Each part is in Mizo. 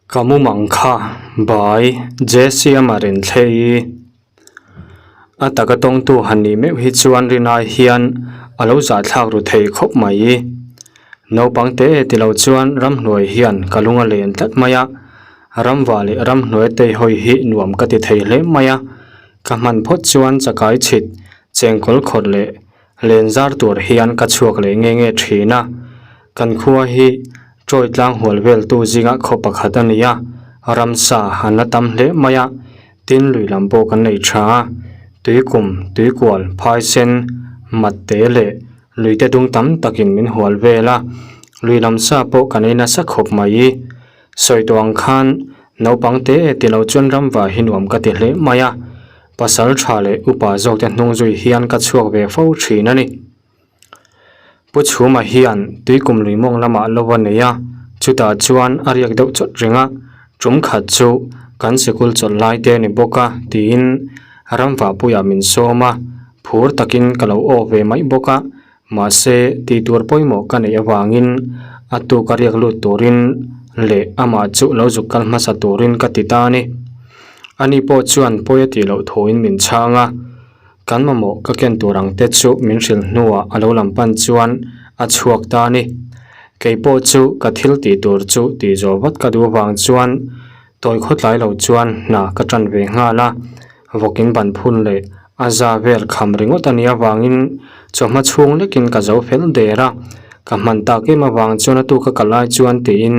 Ka mumang kha bai Jesiama Renthlei a taka tawngtu han nih meuh hi chuan rinai hian a lo zahthlak ru thei khawp mai. Naupang te ti lo chuan ramhnuai hian ka lung a len tlat mai a, ramva leh ramhnuai tei hawi hi nuam ka ti thei hle mai a, ka hman phawt chuan chakai chhit chengkawl khawrh leh Len zar tur hian ka chhuak leh nge nge thin a, kan khua hi Troy tlang hual veltu zinga khaw pakhat a ni a, ramsa an la tam hle mai a, tin lui lam pawh kan nei tha a, tuikum, tuikual, phaisen, matte leh luite dung tam takin min hual vel a, lui lam sa pawh kan ei nasa khawp mai. Sawi tawh ang khan naupang te e ti lo chuan ramva hi nuam ka ti hle mai a, pasal tha leh upa zawk te hnung zui hian ka chhuak ve fo thin a ni. Pu Chhuma hian tuikum lui mawng lamah lo a nei a, chutah chuan a riak deuh chawt reng a, tum khat chu kan sikul chawlh lai te a ni bawk a tiin ramva puiah min sawm a, phur takin ka lo aw ve mai bawk a. Mahse, tih tur pawimawh ka neih avangin a tuk a riak lut turin leh amah chu lo zuk kal hmasa turin ka ti ta a ni. Ani pawh chuan pawi a tih loh thuin min chhang a, kan mamawh ka ken tur ang te chu min hrilh hnuah a lo lam pan chuan a chhuak ta a ni. Kei pawh chu ka thil tih tur chu tih zawh vat ka duh avang chuan tawi khawtlai lo chuan hna ka tan ve nghal a. Vawkin ban phun leh a za vel kham ringawt a nih avangin chawhma chhung lekin ka zo fel der a, ka hman tak em avang chuan a tuka ka lai chuan tiin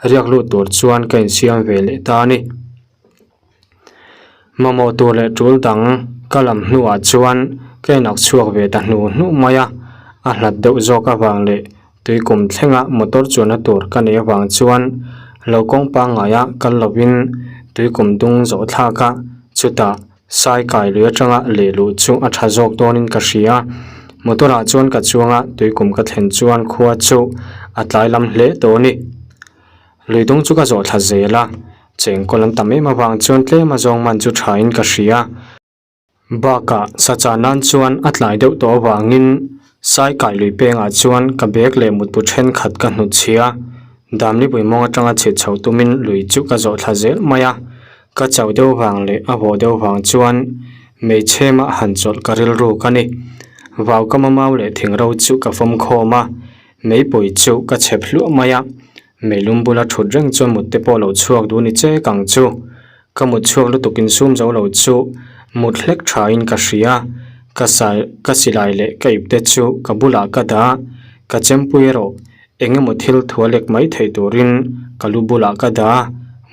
riak lut tur chuan ka insiam ve leh ta a ni. Mamawh tur leh tul dang ka lam hnuah chuan ka inak chhuak ve ta hnu hnu mai a, a hlat deuh zawk avang leh Tuikum thlenga motor chuanna tur ka neih avang chuan lo kawng pangngaia kal lovin tuikum dung zawh thlak a, chutah sai kai lui atanga leh luh chu a tha zawk dawnin ka hria. Motor ah chuan ka chuang a, tuikum ka thlen chuan khua chu a tlai lam hle tawh a ni. Lui dung chu ka zawh thla zel a, chengkawl an tam em avang chuan tlem a zawng man chu thain ka hria. Bakah sacha nan chuan a tlai deuh tawh avangin Saikai lui pengah chuan ka bag leh mutbu thenkhat ka hnutchhia. Damlipui mawng atanga chhit chho tumin lui chu ka zawh thla zel mai a, ka chauh deuh vang leh a vawh deuh vang chuan meichhemah han chawlh ka rilru ka ni. Vau ka mamau leh thingro chu ka fawm khawm a, meipui chu ka chhep hluah mai a, meilum bula thut reng chuan mut te pawh lo chhuak duh ni che kang chu. Ka mut chhuak lutuk insum zo lo chu mut hlek tha in ka hria, ka sai ka silai leh ka ip te chu ka bulah ka dah a, ka chempui erawh eng emaw thil thu a lek mai theih turin ka lu bulah ka dah a,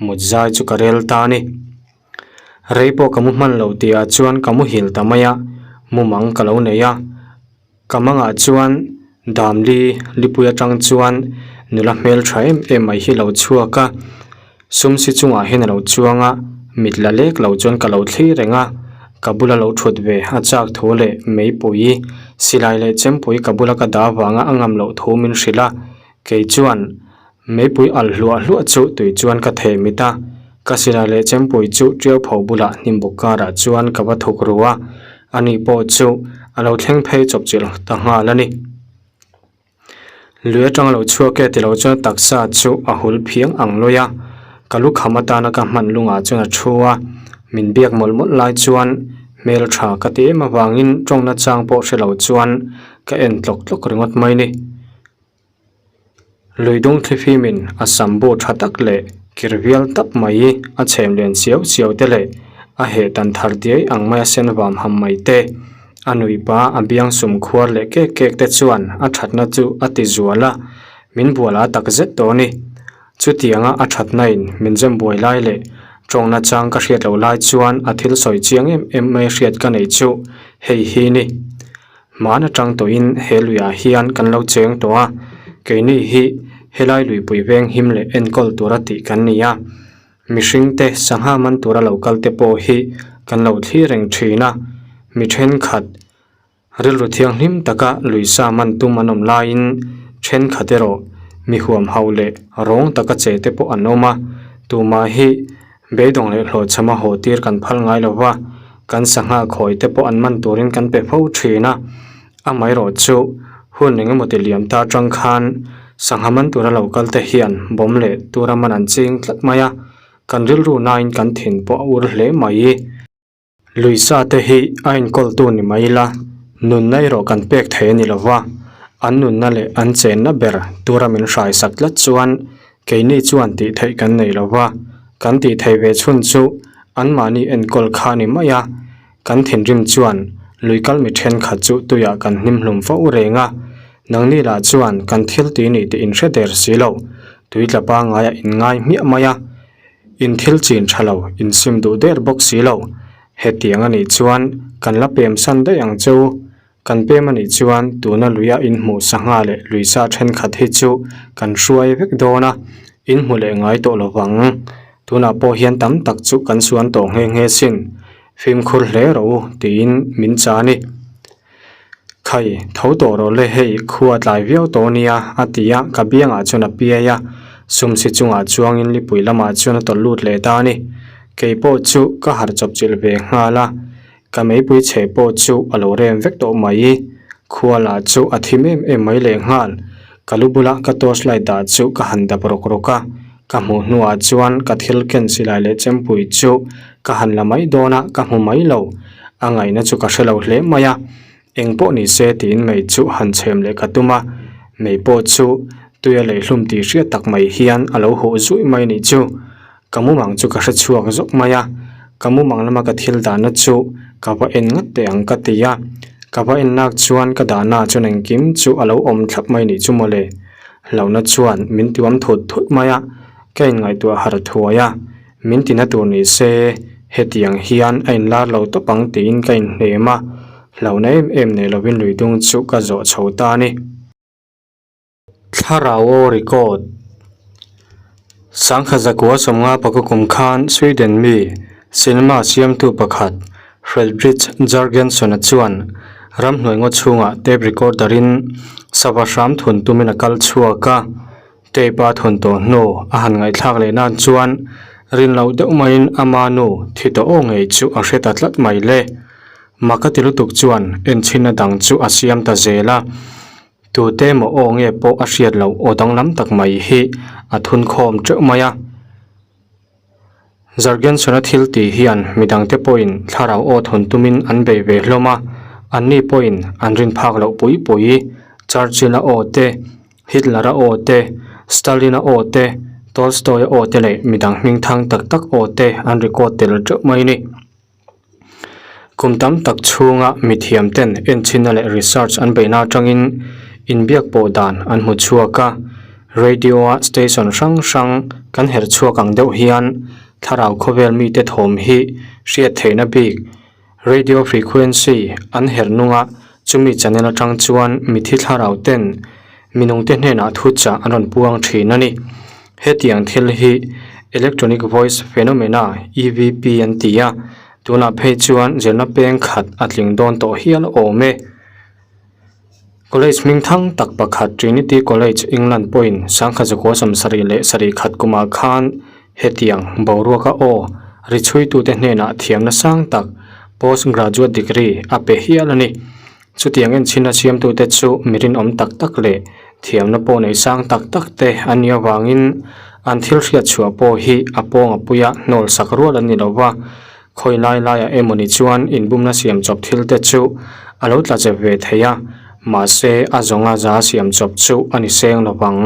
mut zai chu ka rel ta a ni. Rei pawh ka mu hman lo tihah chuan ka muhil ta mai a, mumang ka lo nei a. Ka mangah chuan Damli lipui atang chuan nula hmel tha em em mai hi lo chhuak a, sum si chungah hian a lo chuang a, mit la lek lo chuan ka lo thlir reng a, ka bula lo thut ve a chak thu leh meipui silai leh chempui ka bula ka dah avanga a ngam loh thu min hrilh a, kei chuan meipui alh hluah hluah chu tui chuan ka theh mit a, ka silai leh chempui chu tiau pho bulah hnim buk karah chuan ka va thuk ru a, ani pawh chu a lo thleng phei chawp chilh ta nghal a ni. Lui atang lo chhuak e tilo chuan taksa chu a hul phiang ang lawi a, ka lu kham atana ka hman lungah chuan a thu a, min biak mawlh mawlh lai chuan hmel tha ka ti em avangin tawngna chang pawh hre lo chuan ka en tlawk tlawk ringawt mai ni. Lui dung thlifimin a sam bu tha tak leh kir vial tap mai a chhem lian chiau chiau te leh a heh tan thar diai ang mai a sen vam ham mai te, a nuipa a biang sum khuar leh kek kek te chuan a thatna chu a ti zual a, min bual a tak zet tawh a ni. Chutianga a thatna in min zem buai lai leh tawngna chang ka hriat loh lai chuan a thil sawi chiang em em mai hriat ka neih chu hei hi ni. Hmaan atang tawhin he luiah hian kan lo cheng tawh a, keini hi helai luipui veng him leh enkawl tura tih kan ni a. Mihringte sangha man tura lo kal te pawh hi kan lo thlir reng thin a, mi thenkhat rilru thianghlim taka lui sa man tum an awm laiin thenkhat erawh mi huamhauh leh rawng taka che te pawh an awm a, tumah hi Beidawng leh hlawhchhama haw tir kan phal ngai lo va, kan sangha khawi te pawh an man turin kan pe fo thin a. Amaherawh chu hun eng emaw ti liam ta atang khan Sangha man tura lo kal te hian bawm leh tura man an ching tlat mai a, kan rilru nain kan thin pawh a ur hle mai. Lui sa te hi a enkawltu ni mai ila, nunna erawh kan pek thei a ni lo va, an nunna leh an chenna ber tura min hraisak tlat chuan keini chuan tih theih kan nei lo va, kan tih theih ve chhun chu anmahni enkawl kha a ni mai a, kan thinrim chuan lui kal mi thenkhat chu tuiah kan hnim hlum fo reng a, nangni lah chuan kan thil tih ni tih inhre der si lo, tui tla pangaiah inngai hmiah mai a. In thil chin tha lo, in sim duh der bawk si lo. Hetiang a nih chuan kan la pem san daih ang che u. Kan pem a nih chuan tuna luia in hmuh sangha leh luisa thenkhat hi chu kan hruai vek dawn a, in hmu leh ngai tawh lo vang. Tunah pawh hian tam tak chu kan suan tawh nghe nghe sin. Fimkhur hle rawh u tiin min cha a ni. Khai, tho tawh rawh le hei, khua tlai viau tawh nia, a ti a, ka biangah chuan a piai a, sumsi chungah chuangin lipui lamah chuan a tawlh lut leh ta a ni. Kei pawh chu ka harh chawp chilh ve nghal a, ka meipui chhe pawh chu a lo rem vek tawh mai. Khua lah chu a thim em em mai leh nghal, ka lu bula ka torch light dah chu ka han dap rawk rawk a, ka hmuh hnuah chuan ka thil ken silai leh chempui chu ka han la mai dawn a, ka hmu mai lo. A ngaihna chu ka hre lo hle mai a, eng pawh ni se tiin mei chu han chhem leh ka tum a, mei pawh chu tuia leihlum tih hriat tak mai hian a lo huh zuih mai nih chu. Ka mumang chu ka hre chhuak zawk mai a, ka mumang lama ka thil dahna chu ka va en ngat teh ang ka ti a, ka va en lak chuan ka dahna chuan engkim chu a lo awm thlap mai nih chu mawle. Hlauhna chuan min tuam thut thut mai a, ka inngaihtuah harh thuai a. Min tina tur ni se, hetiang hian a inlar lo tawp ang tiin ka inhnem a, hlauhna em em nei lovin lui dung chu ka zawh chho ta a ni. Thlarau aw record. Sangkhat zakua sawmnga paka kum khan Sweden mi cinema siamtu pakhat Fredrik Jurgenson-a chuan ramhnuai ngaw chhungah tape recorder in sava hram thun tumin a kal chhuak a. Tape a thawn tawh hnu a han ngaihthlak leh nan chuan rin loh deuh maiin ama nu thi tawh aw ngei chu a hre ta tlat mai le. Maka ti lutuk chuan enchhinna dang chu a siam ta zel a, tute emaw aw nge pawh a hriat loh aw danglam tak mai hi a thun khawm teuh mai a. Zargensona thil tih hian midangte pawhin thlarau aw thawn tumin an bei ve hlawm a, anni pawhin an rin phak loh pui pui. Churchill-a aw te, Hitler-a aw te, Stalin-a aw te, Tolstoy-a aw te leh midang hmingthang tak tak aw te an record tel teuh mai a ni. Kum tam tak chhunga mithiam ten enchhinna leh research an beihna atangin inbiak pawh dan an hmu chhuak a, radio a station hrang hrang kan herh chhuak ang deuh hian thlarau khawvel mite thawm hi hriat theihna bik radio frequency an herh nung a, chumi channel atang chuan mithi thlarau ten minungte hnenah thu chah an rawn puang thin a ni. Hetiang thil hi Electronic Voice Phenomena, EVP, an ti a, tunah phei chuan zirna peng khat a tling dawn tawh hial awm e. College hming thang tak pakhat Trinity College, England pawhin sangkhat zakua sawmsarih leh sarih khat kumah khan hetiang boruaka aw ri chhuitute hnenah thiamna sang tak Post Graduate Degree a pe hial a ni. Chutiang enchhinna siamtute chu mi rinawm tak tak leh thiamna pawh nei sang tak tak te an nih avangin an thil hriat chhuah pawh hi a pawng a puia hnawl sak rual an ni lo va, khawi lai laiah emawni chuan inbumna siam chawp thil te chu a lo tla chep ve thei a, mahse a zawnga za siam chawp chu a ni seng lo vang.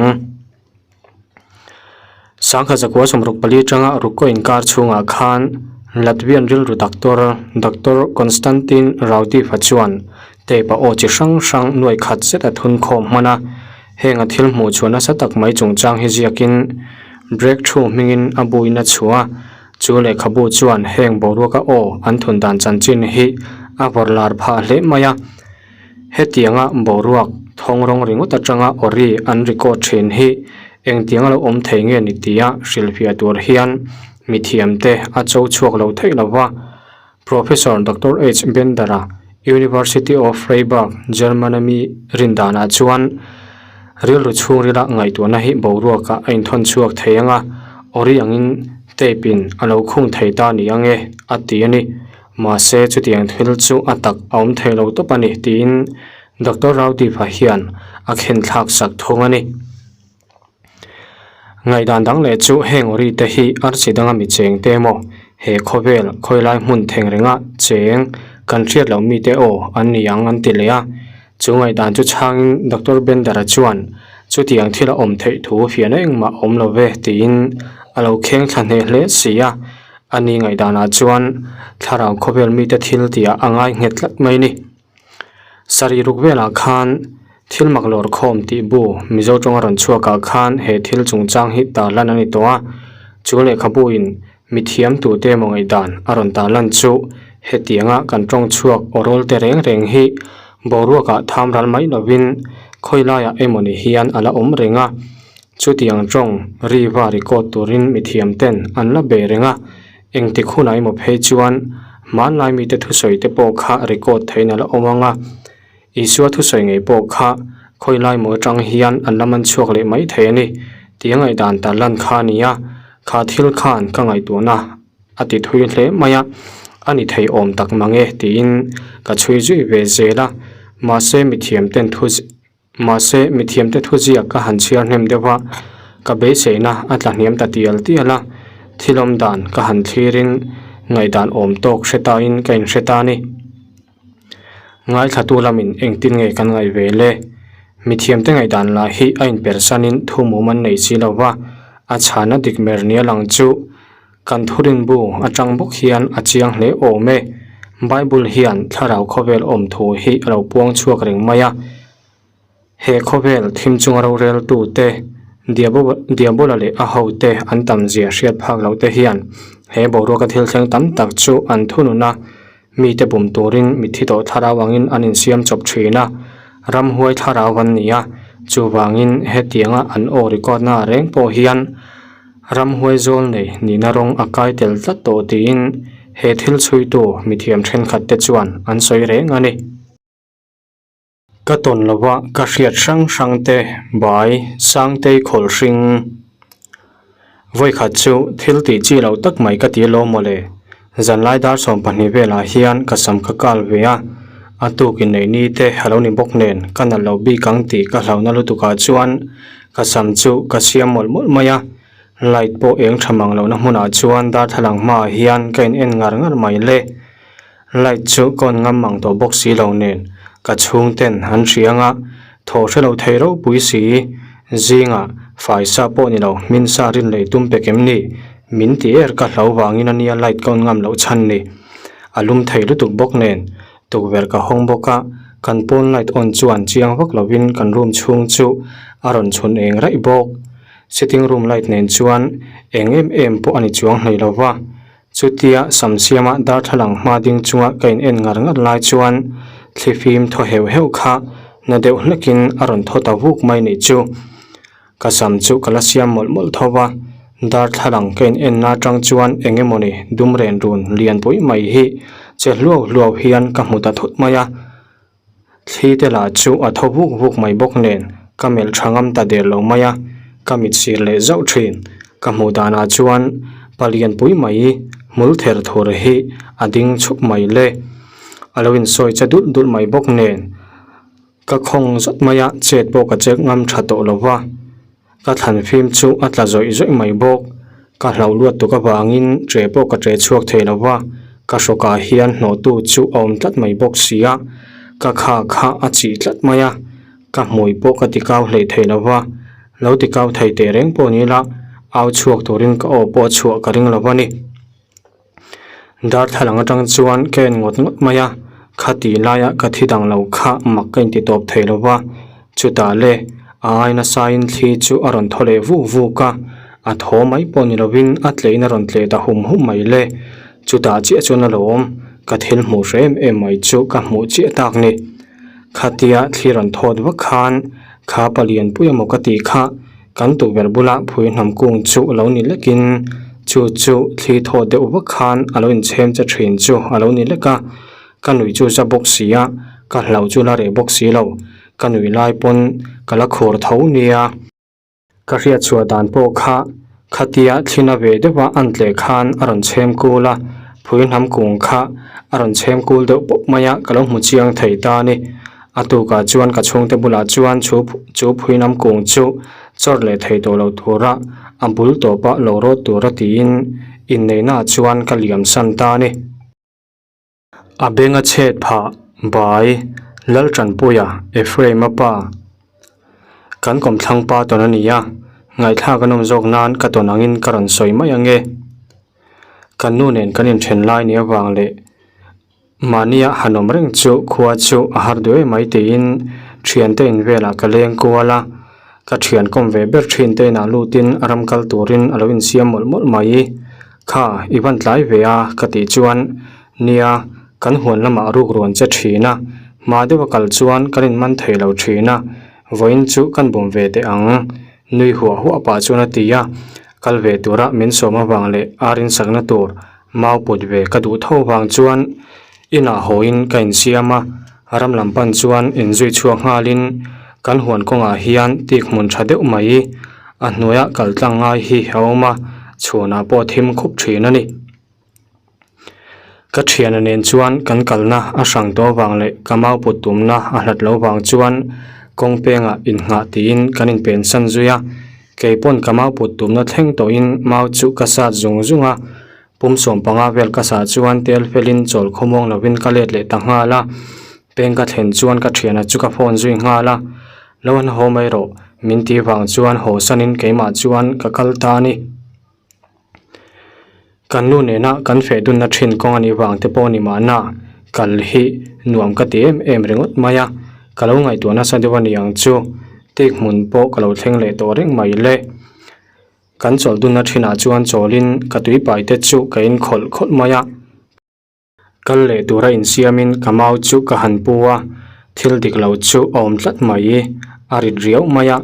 Sangkhat zakua 64 atanga rukkaw inkar chhungah khan Latvian rilru doctor Doctor Konstantin Raudifa chuan tape a aw chi hrang hrang nuai khat zet a thun khawm hman a, heng a thil hmuh chhuah nasa tak mai chungchang hi ziakin Breakthrough hmingin a buin a chhuah a, chu lehkhabu chuan heng boruaka aw an thun dan chanchin hi a vawrh lar phah hle mai a. Hetianga boruak thawng rawng ringawt atanga awri an record thin hi engtianga lo awm thei nge ni tia hrilhfiah tur hian mithiamte a cho chhuak lo theih lo va. Professor Doctor H. Bender-a University of Freiburg, German-a mi rindanah chuan rilru chhungrila ngaihtuahna hi boruakah a inthawn chhuak thei ang a, awri angin tape-in a lo khung thei ta ni ang e, a ti a ni. Mahse, chutiang thil chu a tak a awm thei lo tawp a ni, tiin Doctor Raudiva hian a khen thlak sak thung a ni. Ngaihdan dang leh chu heng ri te hi arsi danga mi cheng te emaw he khawvel khawilai hmun theng renga cheng kan hriat loh mite aw an ni ang an ti leh a. Chu ngaihdan chu chhangin Doctor Bender-a chuan chutiang thil a awm theih thu fiahna engmah a awm lo ve tiin a lo kheng thla hneh hle si a. Ani ngaihdanah chuan thlarau khawvel mite thil tihah a ngai nghet tlat mai ni. Sarih ruk velah khan thil mak lawr khawm tih bu Mizo tawnga rawn chhuakah khan he thil chungchang hi tarlan a ni tawh a, chu lehkhabuin mithiam tute emaw ngaihdan a rawn tarlan chu hetianga kan tawng chhuak aw rawl te reng reng hi boruakah tham ral mai lovin khawi laiah emaw ni hian a la awm reng a, chutiang tawng ri va record turin mithiam ten an la bei reng a. Engtik hunah emaw phei chuan hmanlai mite thusawi te pawh kha record theihin a la awm ang a, Isua thusawi ngei pawh kha khawi lai maw atang hian an la man chhuak leh mai thei a ni tih a ngaihdan tar lan kha a ni a, kha thil khan ka ngaihtuahna a ti thui hle mai a, a ni thei awm tak mang e tiin ka chhui zui ve zel a, mahse mithiam ten thu Mahse, mithiamte thuziak ka han chhiar hnem deuh a, ka beiseina a tla hniam ta tial tial a, thil awm dan ka han thlirin ngaihdan awm tawk hre tain ka inhre ta a ni. Ngaithlatu lamin engtin nge kan ngaih ve le? Mithiamte ngaihdan lah hi a inpersanin thu mum an nei si lo va, a chhana dik mer nia lang chu Kan thurinbu atang bawk hian a chiang hle awm e. Bible hian thlarau khawvel awm thu hi a lo puang chhuak reng mai a. He khawvel thim chunga roreltu te, Diabola leh a hote an tam zia hriat phak loh te hian he boruaka thil thleng tam tak chu an thunun a, mite bum turin mitthi tawh thlarau angin an insiam chawp thin a, ramhuai thlarau an ni a, chuvangin hetianga an aw record na reng pawh hian Ramhuai zawl nei nihna rawng a kai tel tlat tawh tiin he thil chhuitu mithiam thenkhat te chuan an sawi reng a ni. Ka tawn lova ka hriat hrang hrang te bai Sangtei khawl hring. Vawikhat chu thil tih chi loh tak mai ka ti alawm mawle. Zanlai dar 12 velah hian ka sam ka kal ve a, a tuk inneih ni te a lo ni bawk nen ka nalh loh bik ang tih ka hlauhna lutukah chuan ka sam chu ka siam mawlh mawlh mai a, light pawh eng tha mang lohna hmunah chuan darthlalang hmaah hian ka in en ngar ngar mai le. Light chu ka on ngam mang tawh bawk si lo nen ka chhungten an hria anga thaw hre lo thei ropui si zingah fai sa pawh ni lo hmin sa rin lei tum pek em ni? Min ti er ka hlo vangin a nia light ka on ngam loh chhan ni. A lum thei lutuk bawk nen tukverh ka hawng bawk a, kan pawn light on chuan chiang vak lovin kan room chhung chu a rawn chhun eng raih bawk. Sitting room light nen chuan eng em em pawh a ni chuang hlei lo va. Chutia sam siama darthlalang hma ding chunga ka in en ngar ngar lai chuan thlifim thaw heuh heuh kha na deuh hlekin a rawn thaw ta vuk mai nih chu. Ka sam chu ka la siam mawlh mawlh tho va, darthlalang ka in en na atang chuan eng emawni dum ren run lian pui mai hi che hluau hluau hian ka hmu ta thut mai a. Thli te lah chu a tho vuk vuk mai bawk nen ka melh tha ngam ta der lo mai a, ka mit sir leh zauh thin. Ka hmuh danah chuan palian pui mai hmul ther thur hi a ding chhup mai le. A lo insawi che dulh dulh mai bawk nen. Ka khawng zawt mai a, chet pawh ka chek ngam tha tawh lo va, ka thlan fim chu a tla zawih zawih mai bawk. Ka hlauh luat tuk avangin tre pawh ka tre chhuak thei lo va, ka hrawkah hian hnawhtu chu a awm tlat mai bawk si a, ka kha kha a chih tlat mai a, ka hmui pawh ka tikau hleih thei lo va, lo tikau thei teh reng pawh ni ila, au chhuak turin ka aw pawh a chhuah ka ring lo va ni. Darthlalang atang chuan ka en ngawt ngawt mai a, khati laia ka thi dang lo kha mak ka inti tawp thei lo va, chutah le a ai nasain thli chu a rawn thaw leh vuk vuk a, a thaw mai pawh ni lovin a tlein a rawn tleh ta hum hum mai le, chutah chiah chuan a lo awm, ka thil hmuh hre em em mai chu ka hmuh chiah tak ni. Khatia thli rawn thawt vak khan kha palian pui emaw ka tih kha Kan tukverh bula phui hnam kung chu lo ni lekin chu chu thli thaw deuh vak khan a lo inchhem che thin chu a lo ni lek a, ka nui chu za bawk si a, ka hlauh chu la reh bawk si lo, ka nui lai pawn ka la khur tho nia. Ka hriat chhuah dan pawh kha khatia thlina ve deuha an tleh khan a rawn chhem kul a, phui hnam kung kha a rawn chhem kul deuh pawp mai a, ka lo hmu chiang thei ta a ni. A tukah chuan ka chhungte bulah chuan chu chu phuinam kung chu chawr leh thei tawh lo tura a bul tawpa lo rawt tura tiin inneihnaah chuan ka liam san ta a ni. A beng a chhet phah bai Laltanpuia Ephraim-a pa kan kawmthlang pa tawn a ni a, ngaihthlak a nawm zawk nan ka tawn angin ka rawn sawi mai ang e. Kan nu nen kan inthen lai ni avang leh Mahnia han awm reng chu khua chu a har duai mai tiin thiante in velah ka leng kual a, ka thian kawm ve ber thin te inah lutin a ram kal turin a lo insiam mawlh mawlh mai. Kha, i van tlai ve a ka tih chuan nia kan huan lamah ruk ruan che thin a, hma deuha kal chuan kan inman thei lo thin a, vawiin chu kan bum ve teh ang nui huah huah pah chuan a ti a, kal ve tura min sawm avang leh ar insakna tur Mau put ve ka duh tho vang chuan inah hawiin ka insiam a, ram lam pan chuan inzui chhuak nghalin kan huan kawngah hian tik hmun tha deuh mai a hnuaia kal tlang ngai hi a awm a, chhuanah pawh thim khup thin a ni. Ka thiana nen chuan kan kalna a hrang tawh vang leh ka mau put tumna a hlat lo vang chuan kawng pengah innghah tiin kan inpensan zui a. Kei pawn ka mau put tumna thleng tawhin mau chu ka sat zung zung a, pum 15 vel ka sah chuan tel felin chawl khawmuang lovin ka let leh ta nghal a, peng ka thlen chuan ka thiana chu ka phone zui nghal a, lo han haw mai rawh min tih vang chuan haw sanin keimah chuan ka kal ta a ni. Kan nu nena kan feh dunna thin kawng a nih vang te pawh ni mahna kal hi nuam ka ti em em ringawt mai a, ka lo ngaihtuah nasa deuh a ni ang chu, tik hmun pawh ka lo thleng leh tawh reng mai le. Kan chawlh dunna thinah chuan chawlin ka tuipai te chu ka inkhawlh khawlh mai a. Kal leh tura insiamin ka mau chu ka han pu a, thil dik lo chu a awm tlat mai. A rit riau mai a,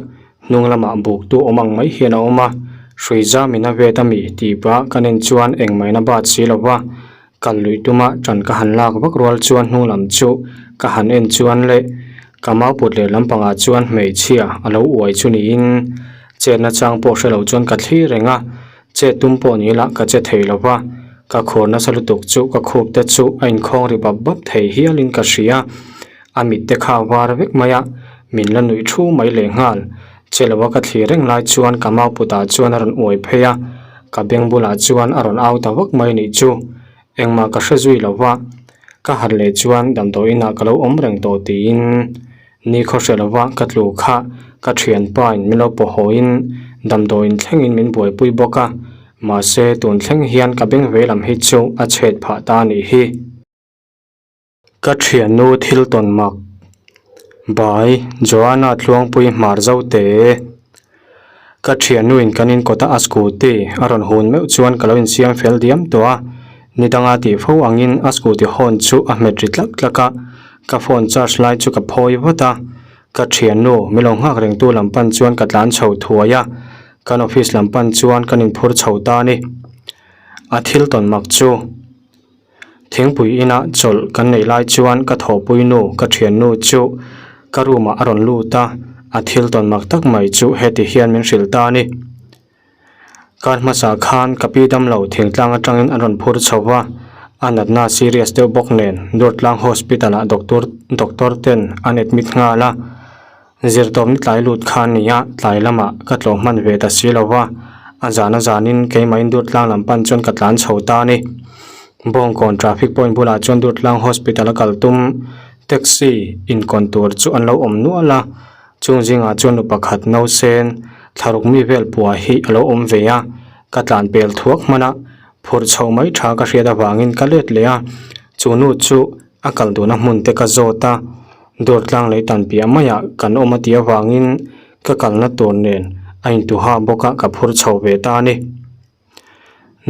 hnung lamah buk tu awm ang mai hian a awm a, hrui zamin a vet a mi tih pah ka nen chuan engmahina bat si lo va, kal luih tuma ṭan ka han lak vak rual chuan hnung lam chu ka han en chuan leh ka mau put leh lampangah chuan hmeichhia a lo uai chu niin chetna chang pawh hre lo chuan ka thlir reng a. Che tum pawh ni ila ka che thei lo va, ka khur nasa lutuk chu ka khup te chu a inkhawng ri bap bap thei hialin ka hria. A mit te kha a var vek mai a, min la nuih thu mai lehnghal. Che lo a ka thlir reng lai chuan ka mau putah chuan a rawn uai phei a, ka beng bulah chuan a rawn au ta vak mai nih chu. Engmah ka hre zui lo va, ka harh leh chuan damdawi inah ka lo awm reng tawh tiin. Ni khaw hre lova ka tlu kha ka thianpa in min lo pawh hawiin damdawiin thlengin min buaipui bawk a, mahse tun thleng hian ka beng ve lam hi chu a chhet phah ta a nih hi. Ka thiannu thil tawn mak Bai Joanna Tluangpui hmar zo te. Ka thiannu in kan inkawt a a scooty a rawn hun meuh chuan ka lo insiam fel diam tawh a, ni danga tih fo angin a scooty hawn chu a hmet ri tlak tlak a, ka phone charge lai chu ka phawi vat a, ka thiannu min lo nghak rengtu lam pan chuan ka tlan chho thuai a, kan office lam pan chuan kan inphur chho ta a ni. A thil tawn mak chu. Thingpui inah chawlh kan neih lai chuan ka thawhpui nu ka thiannu chu ka room ah a rawn lut a, a thil tawn mak tak mai chu heti hian min hrilh ta a ni. Kar hmasa khan ka pi damlo thingtlang atangin an rawn phur chho va, a natna serious deuh bawk nen Durtlang Hospital ah doctor doctor ten an admit nghal a, Zirtawpni tlai lut kha a ni a, tlai lamah ka tlawh hman ve ta si lo va, a zan a zanin keimahin Durtlang lam pan chuan ka tlan chho ta a ni. Bawngkawn traffic point bulah chuan Durtlang Hospital a kal tum taxi inkawn tur chu an lo awm nual a, chung zingah chuan nu pakhat nausen thlaruk mi vel pua hi a lo awm ve a, ka tlan pel thuak hman a, phurh chho mai tha ka hriat avangin ka let leh a, chu nu chu a kal duhna hmun te ka zawt a. Dawrtlang lei tan piah maiah kan awm a tih avangin ka kalna tur nen a intuha bawk a ka phur chho ve ta a ni.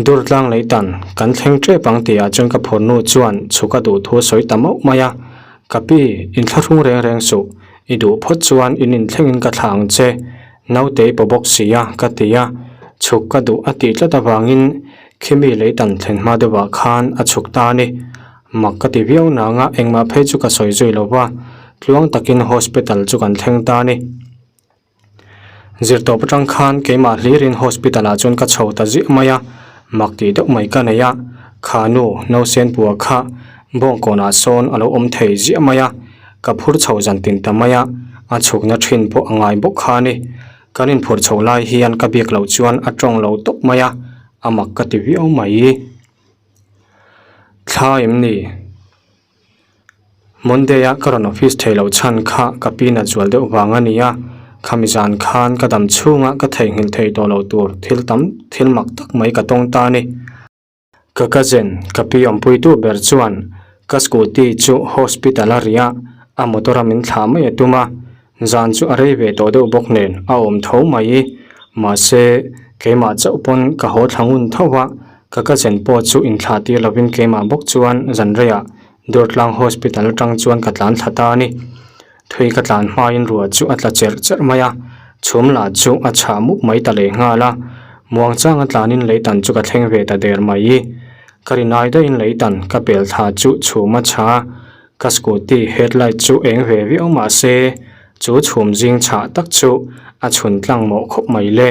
Dawrtlang lei tan kan thleng tep ang tihah chuan ka phur nu chuan chhuk a duh thu a sawi ta mauh mai a, Ka pi, inthlahrung reng reng suh, i duh phawt chuan in inthlengin ka thlah ang che, naute i paw bawk si a, ka ti a, chhuk ka duh a tih tlat avangin khimi lei tan thlen hma deuhah khan a chhuk ta a ni. Mak ka ti viau nanga engmah phei chu ka sawi zui lo va, tluang takin hospital chu kan thleng ta a ni. Zirtawp atang khan keimah hlirin hospital ah chuan ka chho ta ziah mai a, mak tih deuh mai ka nei a, kha nu nausen pua kha bawngkawnah sawn a lo awm thei ziah mai a, ka phur chho zan tin ta mai a, a chhukna thin pawh a ngai bawk kha a ni. Kan inphurh chho lai hian ka biak loh chuan a tawng lo tawp mai a, a mak ka ti viau mai. Thla em ni? Monday a ka rawn office thei loh chhan kha ka pi nat zual deuh vang a ni a, khami zan khan ka dam chhunga ka theihnghilh thei tawh loh tur thil tam thil mak tak mai ka tawng ta a ni. Ka cousin, ka pi awmpuitu ber chuan ka scooty chu hospital a ri a, a motor a min thlah mai a tum a, Zan chu a rei ve tawh deuh bawk nen a awm tho mai. Mahse, keimah chauh pawn ka haw thla ngun tho va, ka cousin pawh chu inthlah tir lovin keimah bawk chuan zan reiah Durtlang Hospital atang chuan ka tlan thla ta a ni. Thui ka tlan hmain ruah chu a tla cherh cherh mai a, chhum lah chu a chhah mup mai ta leh nghal a. Muangchanga tlanin leitan chu ka thleng ve ta der mai. Ka rinai daihin leitan ka pel thla chu chhum a chha a. Ka scooty headlight chu eng ve viau mah se chu chhum zing chhah tak chu a chhun tlang mawh khawp mai le.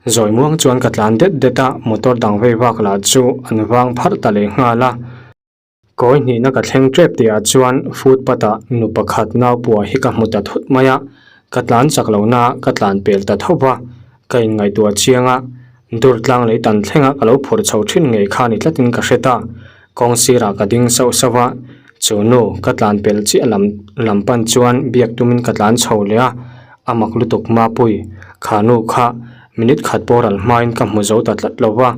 Zawi muang chuan ka tlan det det a, motor dang vei vak lah chu an vang pharh ta leh nghal a. Kawi hnihna ka thleng tep tih ah chuan footpath ah nu pakhat nau pua hi ka hmu ta thut mai a, ka tlan chak lo na ka tlan pel ta tho va, ka inngaihtuah chiang a, dur tlang lei tan thlenga ka lo phur chho thin ngei kha ni tlatin ka hre ta. Kawng sirah ka ding sauh sauh a, chu nu ka tlan pel chiah lam lam pan chuan biak tumin ka tlan chho leh a, a mak lutuk Mapui, kha nu kha minute khat pawh ral hmain ka hmu zo ta tlat lo va,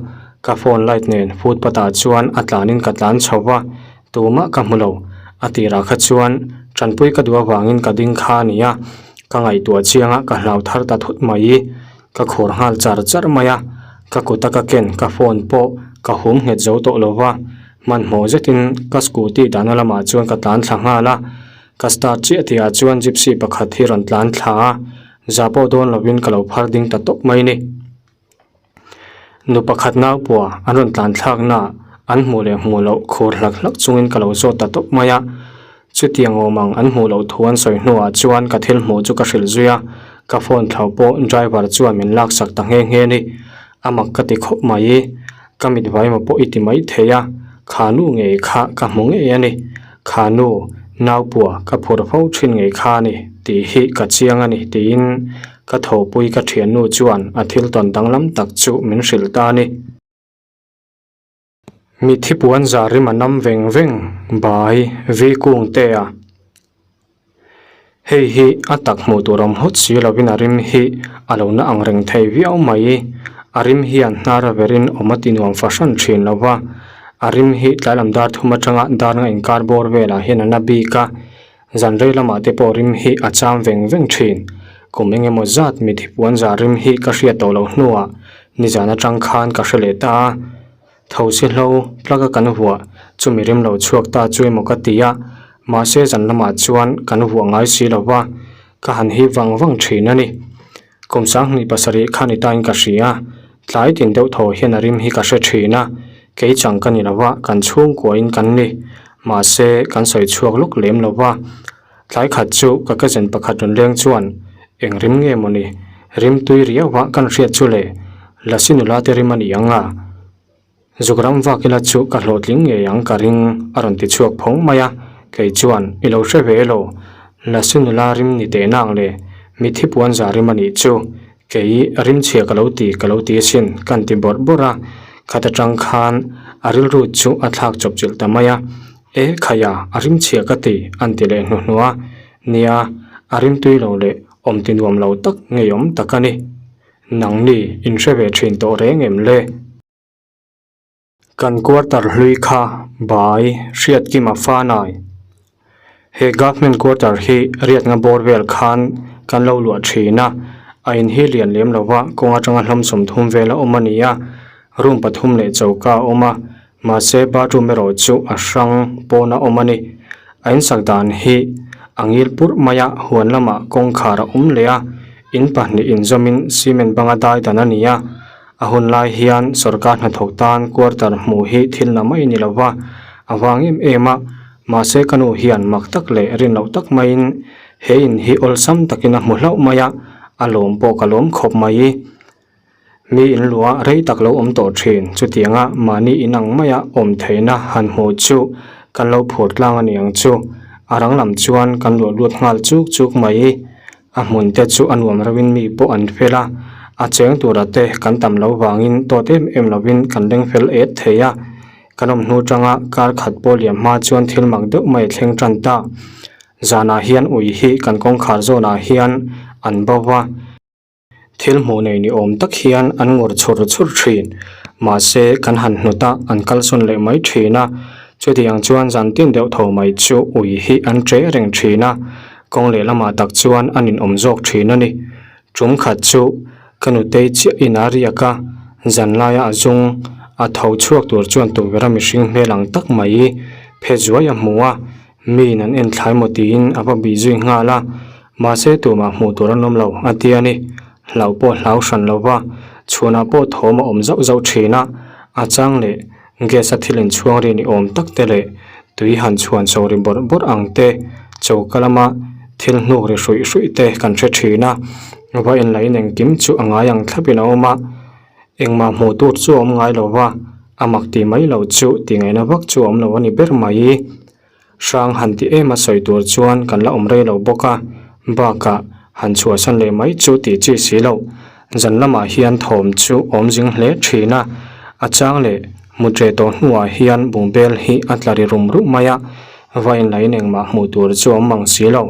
ka phone light nen footpath ah chuan a tlanin ka tlan chho va, tumah ka hmu lo, a tirah kha chuan tanpui ka duh avangin ka ding kha a ni a, ka ngaihtuah chianga ka hlau thar ta thut mai. Ka khur nghal char char mai a, ka kut a ka ken ka phone pawh ka hum nghet zo tawh lo va, hmanhmawh zetin ka scooty dahna lamah chuan ka tlan thla nghal a, ka start chiah tihah chuan gypsy pakhat hi rawn tlan thla a, za pawh dawn lovin ka lo phar ding ta tawp mai ni. Nu pakhat naupua an rawn tlan thlakna an hmuh leh hmuh loh khur hlak hlak chungin ka lo zawt ta tawp mai a. Chutiang awm ang an hmuh loh thu an sawi hnuah chuan ka thil hmuh chu ka hrilh zui a, ka phone thlau pawh driver chuan min laksak ta nghe nghe ni. A mak ka ti khawp mai. Ka mit vaima pawh i ti mai thei a, kha nu ngei kha ka hmu ngei a ni. Kha nu, naupua ka phur fo thin ngei kha a ni tih hi ka chiang a ni tiin ka thawhpui ka thiannu chuan a thil tawn danglam tak chu min hrilh ta a ni. Mitthi puan zar rim a nam veng veng bai vi kung te a. Hei hi a tak hmuh tur awm hawt si lovin a rim hi a lo na ang reng thei viau mai. A rim hian hnar a verin awm a ti nuam fahran thin lo va. A rim hi tlai lam dar thum atanga dar nga inkar bawr velah hian a na bik a. Zan rei lamah te pawh rim hi a cham veng veng thin. Kum eng emaw zat mitthi puan zar rim hi ka hriat tawh loh hnuah nizan atang khan ka hre leh ta a. Tho si hlo plug a kan vuah chumi rim lo chhuak ta chu emaw ka ti a, mahse zan lamah chuan kan vuah ngai si lo va, ka han hip vang vang thin a ni. Kum sanghnih pasarih kha ni tain ka hria, tlai tin deuh thaw hian a rim hi ka hre thin a, kei chang ka ni lo va, kan chhungkuain kan ni. Mahse kan sawi chhuak lawk lem lo va. Tlai khat chu ka cousin pakhat rawn leng chuan, Eng rim nge maw ni? Rim tui riau a kan hriat chu le, Lasi nula te rim a ni ang a. Zuk ram vak ila chu ka hlawhtling ngei ang ka ring a rawn ti chhuak phawng mai a, kei chuan, I lo hre ve elo, Lasi nula rim ni teh nang le, mitthi puan za rim a nih chu, kei rim chhia ka lo ti ka lo ti asin kan ti bawrh bawrh a, khat atang khan a rilru chu a thlak chawp chilh ta mai a. E khaia, a rim chhia ka ti, an ti leh hnuhnuh a. Nia, a rim tui lo leh awm ti nuam lo tak ngeiawm tak a ni. Nangni in hre ve thin tawh reng em le? Kan quarter hlui kha bai hriat kim a fa nai. He government quarter hi riatna bawr vel khan kan lo luah thin a, a in hi lian lem lova kawng atanga hlawm 30 vel a awm a ni a, room pathum leh choka a awm a, Mahse bathroom erawh chu a hrang pawn a awm a ni. A insak dan hi a ngil purh mai a, huan lamah kawngkhar a awm leh a, in pahnih inzawmin cement banga dai dan a ni a. A hun lai hian sorkar hnathawk tan quarter hmuh hi thil na mai ni lova a vang em em a, mahse ka nu hian mak tak leh rin loh tak maiin he in hi awlsam takin a hmu hlauh mai a, a lawm pawh ka lawm khawp mai. Mi in luah rei tak lo awm tawh thin. Chutianga mahni in ang maia awm theihna han hmuh chu kan lo phur tlang a ni ang chu. A rang lam chuan kan luah lut nghal chuk chuk mai. A hmun te chu a nuam reuhin mi pawh an fel a, a cheng tura te kan tam lo vangin tawt em em lovin kan leng fel et thei a. Kan awm hnu tanga kar khat pawh liam hma chuan thil mak deuh mai a thleng tan ta. Zanah hian ui hi kan kawngkhar zawnah hian an bo va. Thil hmuh nei ni awm tak hian an ngur chhur chhur thin. Mahse, kan han hnawt a, an kalsawn leh mai thin a. Chutiang chuan zan tin deuh tho mai chu ui hi an che reng thin a, kawng lehlamah tak chuan an inawm zawk thin a ni. Tum khat chu ka nutei chiah in a riak a, zan laia a zung a tho chhuak tur chuan tukverh a mihring hmel ang tak mai phe zuai a hmu a, Miin an en thlai maw tiin a va bih zui nghal a, mahse tumah hmuh tur an awm lo a ti a ni. Hlauh pawh hlau hran lo va, chhunah pawh thawm a awm zauh zauh thin a, a chang leh gas a thil inchhuang ri ni awm tak te leh tui han chhuan chho ri bawrh bawrh ang te, choka lama thil hnuk ri hruih hruih te kan hre thin a, va en lahin engkim chu a ngai ang thlapin a awm a, engmah hmuh tur chu a awm ngai lo va, a mak tih mai loh chu tih ngaihna vak chu a awm lo a ni ber mai. Hrang han ti em a sawi tur chuan kan la awm rei lo bawk a, bakah han chhuahsan leh mai chu tih chi si loh. Zan lamah hian thawm chu awm zing hle thin a, a chang leh mut reh tawh hnuah hian bungbel hi a tla ri rum rum mai a, va inlain engmah hmuh tur chu a awm mang si lo.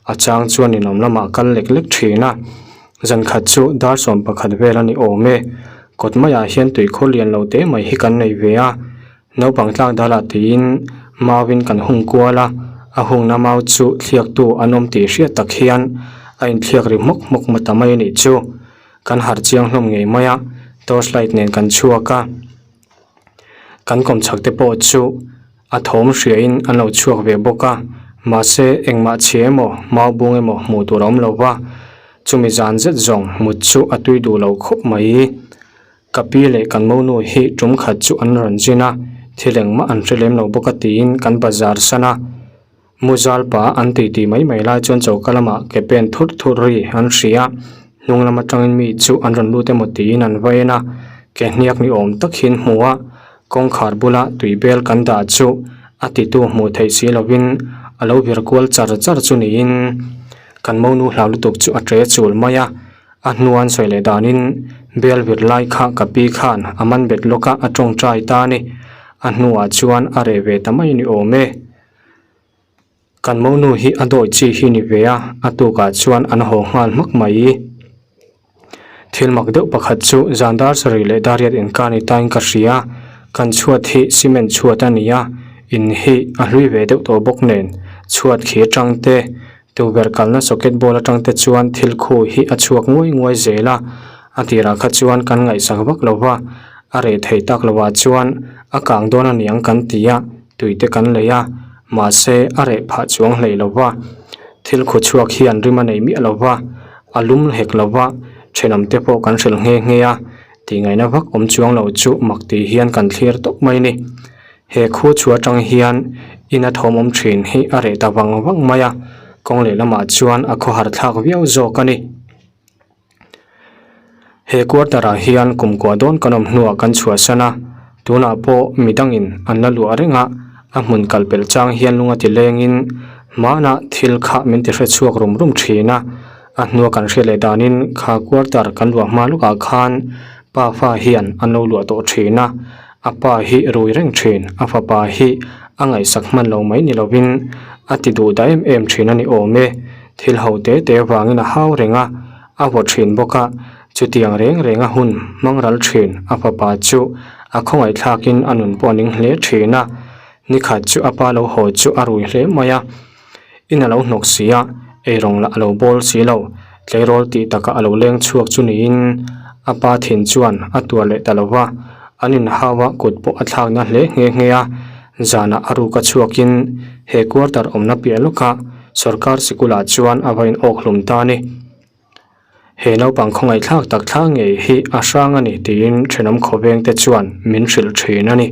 A chang chuan inawm lamah kal lek lek thin a, zan khat chu dar 11 vel a ni awm e. Kawt maiah hian tuikhur lian lo te mai hi kan nei ve a. Naupang tlak dalah tiin mauin kan hung kual a, a hungna mau chu thliaktu an awm tih hriat tak hian a inthliak ri hmawk hmawk ma ta mai a nih chu. Kan harh chiang hlawm ngei mai a, torch light nen kan chhuak a, kan kawmchhak te pawh chu a thawm hriain an lo chhuak ve bawk a, mahse engmah chhia emaw mau bung emaw hmuh tur a awm lo va, chumi zan zet zawng mut chu a tui duh lo khawp mai. Ka pi leh kan monu hi tum khat chu an rawn zin a, thil engmah an hre lem lo bawk a tiin kan bazar san a. Muzal pa an tih tih mai mai lai chuan choka lamah ke pen thur thur ri an hria a, hnung lam atangin mi chu an rawn lut emaw tiin an va en a, ke hniak ni awm tak hi an hmu a, kawngkhar bula tui bel kan dah chu a titu hmuh theih si lovin a lo vir kual char char chu niin kan monu hlau lutuk chu a ṭe chul mai a. A hnuan sawi leh danin bel vir lai kha ka pi khan a man bet lawk a, a tawngtai ta a ni. A hnuah chuan a reh ve ta mai ni awm e. Kan monu hi a dawi chi hi ni ve a, a tukah chuan an haw nghal hmak mai. Thil mak deuh pakhat chu zan dar sarih leh dariat inkar ni tain ka hria. Kan chhuat hi cement chhuat a ni a, in hi a hlui ve deuh tawh bawk nen chhuat khi atang te Tukverh kalna socket ball atang te chuan thil khu hi a chhuak nguai nguai zel a, a tirah kha chuan kan ngaihsak vak lo va, a reh thei tak lovah chuan a kang dawn a niang kan ti a, tui te kan lei a, mahse a reh phah chuang hlei lo va. Thil khu chhuak hian rim a nei miah lo va, a lum hek lo va, thenawm te pawh kan hrilh nghe nghe a, tih ngaihna vak awm chuang lo chu mak tih hian kan thlir tawp mai a ni. He khu chhuah atang hian in a thawm awm thin hi a reh ta vang vang mai a, kawng lehlamah chuan a khawhar thlak viau zawk a ni. He quarter ah hian kum kua dawn kan awm hnuah kan chhuahsan a, tunah pawh midangin an la luah reng a, a hmun kal pelh chang hian lung a ti lengin hmanah thil kha min ti hre chhuak rum rum thin a, a hnua kan hriat leh danin kha quarter kan luah hma lawkah khan pa fa hian an lo luah tawh thin a. A pa hi rui reng thin, a fapa hi a ngaihsak hman lo mai ni lovin a ti duh dah em em thin a ni awm e. Thil ho te te vangin a hau reng a, a vaw thin bawk a, chutiang reng reng a hun hmang ral thin a fapa chu a khawngaihthlakin a nun pawh a ning hle thin a. Nikhat chu a pa lo haw chu a rui hle mai a. In a lo hnawk si a, eirawng lah a lo bawl si lo. Tleirawl tih takah a lo leng chhuak chu niin a pa thin chuan a tuar leh ta lo va, an inhau a kut pawh a thlakna hle nghe nghe a. Zanah a ruka chhuakin he quarter awmna piah lawka sorkar sikulah chuan a va inawk hlum ta a ni. He naupang khawngaihthlak tak thla ngei hi a hrang a ni tiin thenawm khawveng te chuan min hrilh thin a ni.